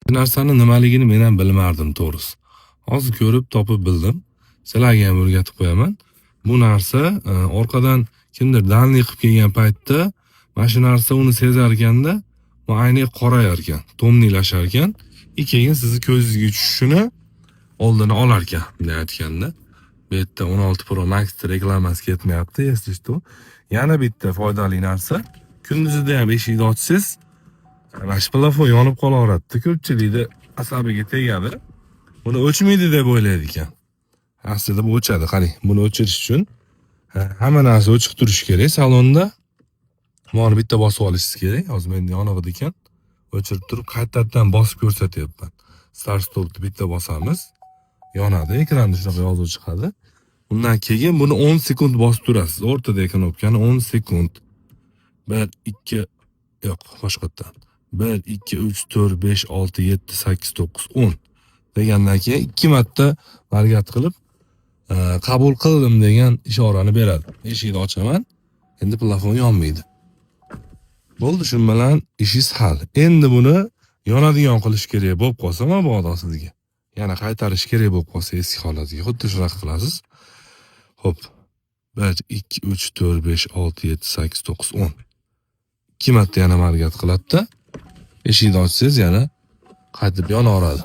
Bu narsani nimaligini men ham bilmardim, to'g'risi. Hozir ko'rib, topib bildim. Sizlarga ham o'rgatib qo'yaman. Bu narsa orqadan kimdir дальний qilib kelgan paytda mana shu narsa uni sezar ekanda, bu aynak qorayar ekan, тёмный lashar ekan. И keyin sizni ko'zingizga tushishini oldini olar ekan, bunday aytganda. Bu yerda 16 Pro Max reklamasi ketmayapti, если что. Yana bitta foydali narsa, kunduzida ham eshikni ochsangiz, mana shu plafon yonib qolaveradi. Ko'pchilikni asabiga tegadi. Buni o'chmaydi deb o'ylaydi ekan. Aslida bu o'chadi. Qarang, buni o'chirish uchun hamma narsa o'chiq turishi kerak salonda. Buni bitta bosib olishingiz kerak. Hozir menda yonig'ida ekan. O'chirib turib qaytadan bosib ko'rsatyapman. Start stopni bitta bosamiz. Yonadi, ekranda shunaqa yozuv chiqadi. Undan keyin buni 10 sekund bosib turasiz. O'rtadagi knopkani 10 sekund. 1 2, yo'q, boshqatdan. 1 2 3 4 5 6 7 8 9 10 degandan keyin ikki marta моргать qilib qabul qildim degan ishorani beradi. Eshikni ochaman. Endi plafon yonmaydi. Bo'ldi, shu bilan ishingiz hal. Endi buni yonadigan qilish kerak bo'lib qolsa mabodo sizga. Yana qaytarish kerak bo'lib qolsa eski holatiga xuddi shunaqa qilasiz. Xo'p. 1 2 3 4 5 6 7 8 9 10. Ikki marta yana моргать qiladida. Eshikni ochsangiz, yana qaytib yonaveradi.